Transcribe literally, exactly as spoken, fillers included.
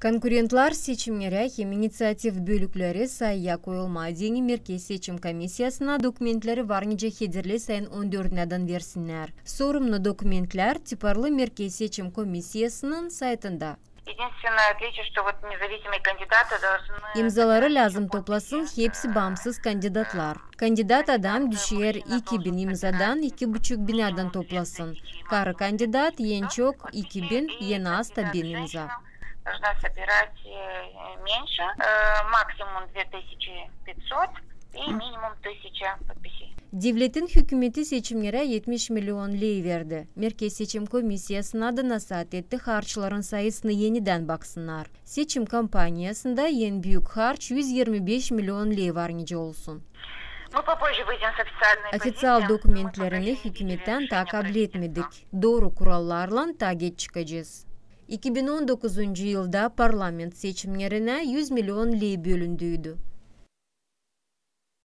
Konkurentlar seçimnerä hem iniţiativ bölükleri sayıya koyulmaa deyni Merkez seçim komissiyasına dokumentleri var nicä hederleysä ayın on dördünä dän versinnär. Sorumnu dokumentlär tiparlı Merkez seçim komissiyasının saytında. Единственное отличие, что вот независимые кандидаты должны имzaları lääzım toplasın hepsi baansız kandidatlar. Kandidat adam düşer iki bin imzadan iki buçuk binädän toplasın. Karı kandidat en çok iki bin, en az da bin imza. Должна собирать меньше, максимум две тысячи пятьсот и минимум тысяча подписей. Devletin hükümeti seçimnerä etmiş million ley verdi. Merkez seçim komissiyasına da nasaat etti harçların sayısını enidän baksınnar. Seçim kampaniyasında en büük harç üz irmi beş million ley var nicä olsun. Ofiţial dokumentlerini hükümettän taa kabletmedik. Dooru kurallarlan taa geç çıkacez. İki bin on dokuzuncu yılda parlament seçimnerinä üz million ley bölündüydi.